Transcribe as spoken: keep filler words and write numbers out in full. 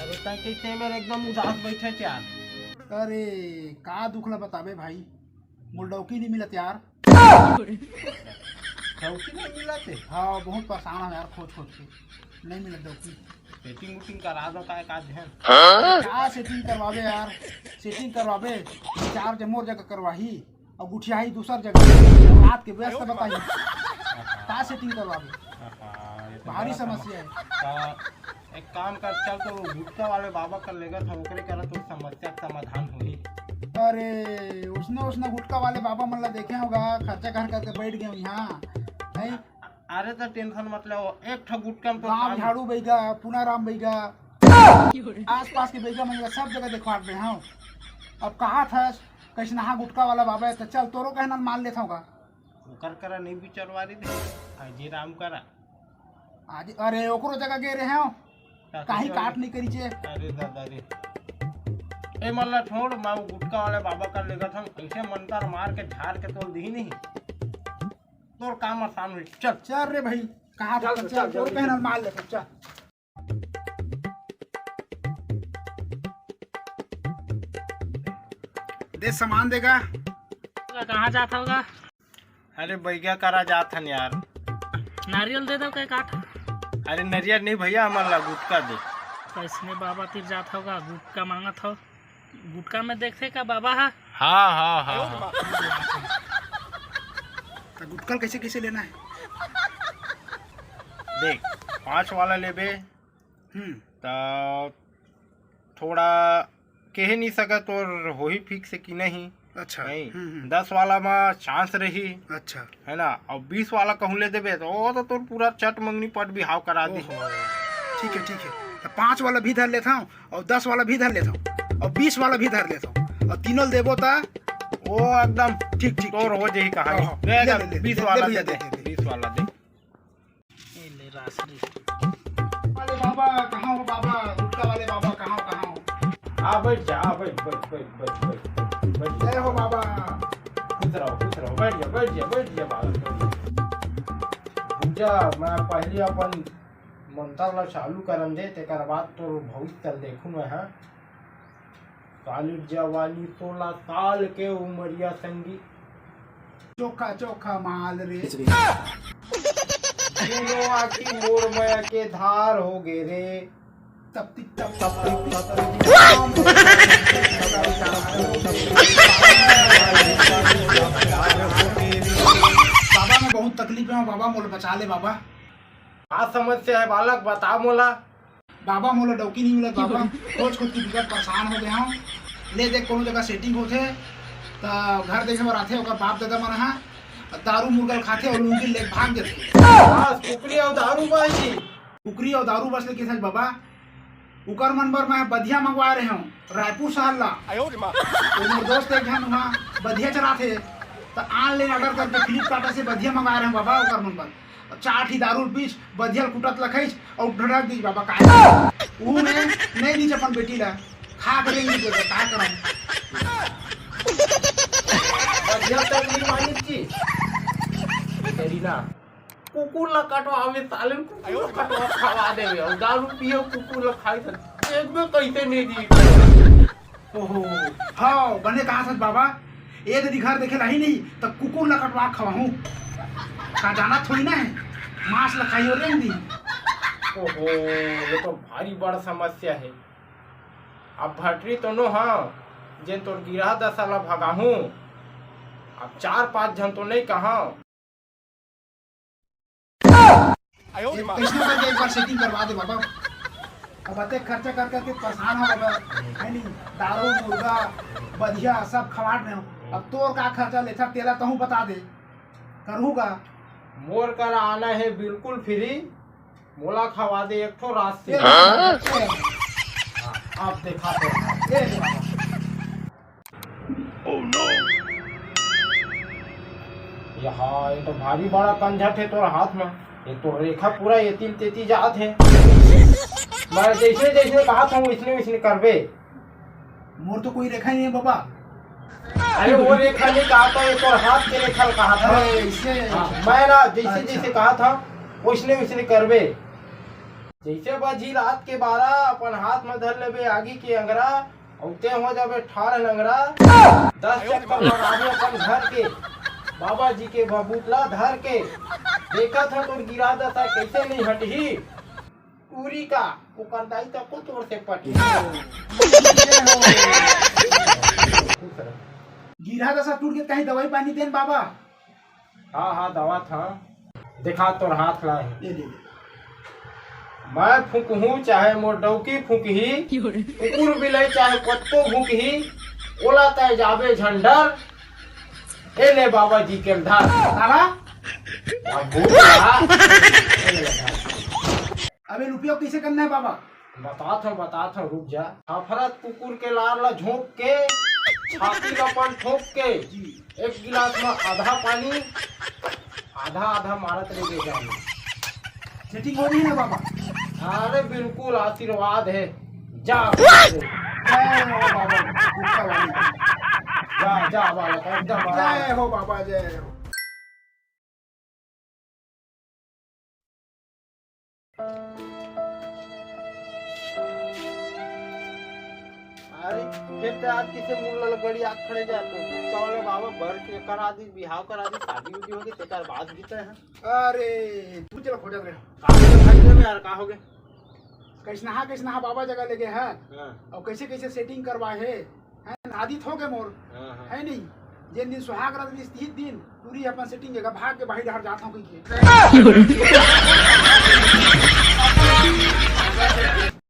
अरे तैं कइसे मेर एकदम उदास बइठे यार? अरे का दुख ला बताबे भाई, मोला डौकी नइ मिलत यार। डौकी नइ मिलत हे? हाँ, बहुत परेशान हँव यार, खोज खोज के नइ मिलत डौकी। सेटिंग उटिंग करा दो का, का ध्यान? का सेटिंग करवाबे यार, सेटिंग करवाबे, चार जमोर जगह करवाही। अउ गुठियाही दूसर जगह, रात के व्यस्त बताही, का सेटिंग करवाबे? हाँ, ये तो भारी बड़ा समस्या हे। तो एक काम कर, चल तो गुटखा वाले बाबा कर लेगत हँव, ओकरे करा तो समस्या के समाधान होही। अरे, उसने, उसने गुटखा वाले बाबा मन ला देखे हँव गा, खर्चा कर करके बइठ गे हँव इहाँ। नहीं? अरे तो टेंशन मत ले, एक ठो गुटखा में तो गाँव काम झाड़ू बइगा, पुनाराम बइगा, आसपास के बइगा मन ला सब जगह देखवा दे हँव। अब कहा थस, कइसनहा गुटखा वाला बाबा हे, त चल तोरो कहना ल मान लेथँव गा। ओकर करा नइ बिचरवारी दे, अजय राम करा। आज, अरे, ओकरो जगह गे रहे हँव, त काहीं कइसे काट होही? नइ करिचे। अरे दादा रे, ए मन ला छोड़, मैं वो गुटखा वाले बाबा कर लेगत हँव, अइसे मंतर मार के झार के तोल दिही नहीं, तोर काम आसान होही। चल। चल रे भाई, कहा चल, थस, चल, चल, तोरो जल्दी, कहना ल जल्दी। मान लेथँव, चल। दे सामान दे गा। कहाँ जात हव गा? अरे बइगा करा जात हन यार। नारियल दे दव का एक आठ। अरे नरियर नहीं भइया, हमन ला गुटखा दे। कइसने बाबा तीर जात हव गा, गुटखा माँगत हव? गुटखा में देखथे का बाबा हा? हाँ, हाँ, हाँ, हाँ। त गुटखा ल कइसे, कइसे लेना हे? देख, पाँच वाला लेबे, हम्म। त थोड़ा कहे नइ सकँव तोर होही फिक्स कि नहीं। अच्छा। नहीं, हम्म, हम्म। दस वाला में चांस रही। अच्छा। है ना, अउ बीस वाला कहूँ ले देबे त ओ तो तोर पूरा चट मंगनी पट बिहाव करा दिही। ओहो। ठीक हे, ठीक हे, त पाँच वाला भी धर लेथँव अउ दस वाला भी धर लेथँव अउ बीस वाला भी धर लेथँव अउ तीनों ल देबो त ओ एकदम ठीक, ठीक, तोर ठीक। हो जाही कहानी। हाँ, हाँ। दे, ले, दे, ले, ले, बीस ले, वाला ले दे, भैया, दे, दे, दे, दे। बीस वाला दे। ए ले रासरी। अरे बाबा, कहाँ हो बाबा? गुटखा वाले बाबा, कहाँ हो, कहाँ हो? आ, बइठ जा, आ, बइठ, बइठ, बइठ। जय हो बाबा। खुश रहो, खुश रहो, बइठ जा, बइठ जा, बइठ जा बाबा, बइठ जा। भूजा, मैं पहिली अपन मंतर ला चालू करन दे, तेकर बाद तोर भविष्य ल देखहूँ मैं, हाँ। काली जवानी सोलह साल के उमरिया संगी। चोखा चोखा माल रे। दोनों आँखी मोर मया के धार हो गे रे। तप टिप तप तप टिप टिप। बाबा, मैं बहुत तकलीफ में हूँ बाबा, मोला बचा ले बाबा। का समस्या हे बालक, बता मोला। बाबा, मोला डौकी नहीं मिलत बाबा, खोज खोज के बिकट परेशान हो गे हँव। ले देख, कोनो जगह सेटिंग होथे त घर देखे बर आथे, ओकर बाप ददा मन ह दारू मुर्गा ल खाथे अउ लुंगी ले भाग जथे। बस, कुकरी अउ दारू बस जी। कुकरी अउ दारू बस ले के सच बाबा, उकर मन बर मैं बधिया मंगवाए रहे हँव रायपुर शहर ला। आयो रे माँ। वो मोर दोस्त एक झन वहाँ बधिया चलाथे, त online order करके Flipkart से बधिया मंगवाए रहे हँव बाबा, उकर मन बर। चार ठी दारू पीस, बधिया ल कुटत लखइस अउ ढड़क दीस बाबा, काय? ऊ में नहीं दीस अपन बेटी ला, खा के रेंग दीस, का करम? बधिया तक नहीं मानिस जी। तेरी ना, कुकुर ला कटवावे, साले कुकुर ला कटवा खवा देवे, अउ दारू पियो, कुकुर ला खाई, त देखबे कइसे नहीं दी। ओहो, हव, बने कहा सच बाबा, ए दरी घर देखे लाही नहीं, त कुकुर ला कटवा खवाहूँ। का जाना थोड़ी ना हे, मांस ला खाई अउ रेंग दी। ओहो, ये तो भारी बड़ समस्या हे। अब भटरी तो नो हव, जेन तोर गिरह दशा ला भगाहूँ। अब चार पांच झन तो नहीं कहा, ए, कइसनो करके एक बार सेटिंग करवा दे बाबा। अब अतेक खर्चा कर करके परेशान हो बाबा, है नी? दारू, मुर्गा, बधिया सब खवात रहे हो। अब तोर का खर्चा लेथस तेला तहूँ बता दे, करहूँ का? मोर करा आना हे बिल्कुल फ्री, मोला खवा दे एक ठो राशि। ए, हाँ? आप देखा तो। ए, बाबा। Oh no! यहाँ, ये तो भारी बड़ा कंझट हे तोर हाथ में। ये तो रेखा पूरा एती ले तेती जात हे। मैं जइसे जइसे कहत हूँ, वइसने वइसने करबे। मोर तो कोई रेखा ही नहीं है बाबा। अरे वो रेखा नहीं कहत हूँ, ये तोर हाथ के रेखा कहत हूँ। अरे, इससे हाँ, मैं ना जइसे अच्छा। जइसे कहत हूँ, वइसने वइसने करबे। जइसे बजही रात के बारा, अपन हाथ म धर लेबे आगी के अंगरा, अउ ते हो जाबे ठाढ़ लंगरा। दस चक्कर लगाबे अपन घर के, बाबा जी के भभूत ला धर के। देखत हो तोर गिरा दसा कइसे नइ हटही। टूरी का, ओकर दाई तको तोर से पटही। गिरा दसा टूट के कहीं दवाई पानी देन बाबा। हाँ, हाँ, दवा था। देखा तोर हाथ ला है। ये ले, ले। मैं फूकहूँ चाहे मोर डौकी फूकही, कुकुर बिलाई चाहे कुत्तो भूकही, ओला तय जाबे झन डर। ए ले बाबा जी के धर। काला? अब भूख ला। ए ले धर। अबे रुपया कैसे करना है बाबा? बतात हूँ, बतात हूँ, रुक जा। हफरत कुकुर के लार ला झोंक के, छाती ला अपन ठोक के, जी। एक गिलास में आधा पानी, आधा आधा मारत रहिबे जानी। सेटिंग हो गई ना बाबा? अरे बिल्कुल आशीर्वाद है, जा। जय हो बाबा, गुप्ता वाली। जा, जा बालक, एकदम आराम। जय हो बाबा, जय हो। अरे, फिर ते आज किसे मुंह ललगड़ी आग खड़े जाए तो? तो बोले, "बाबा, बर के करा दी, बिहाव करा दी, शादी उदी होगी, तेकर बाद जीते हैं।" अरे, तू चला खोजा रे। का हो गया भाई में यार, का हो गया? कैसनहा, कैसनहा बाबा जगह लेगे है। हाँ। और कैसे, कैसे सेटिंग करवा है। है ना, आदित हो गए मोर। हाँ, हाँ। है नहीं, जिन दिन सुहाग रात रिहिस, तीन दिन पूरी अपन सेटिंग जगह भाग के बाहर डहर जाता हूँ कहीं के।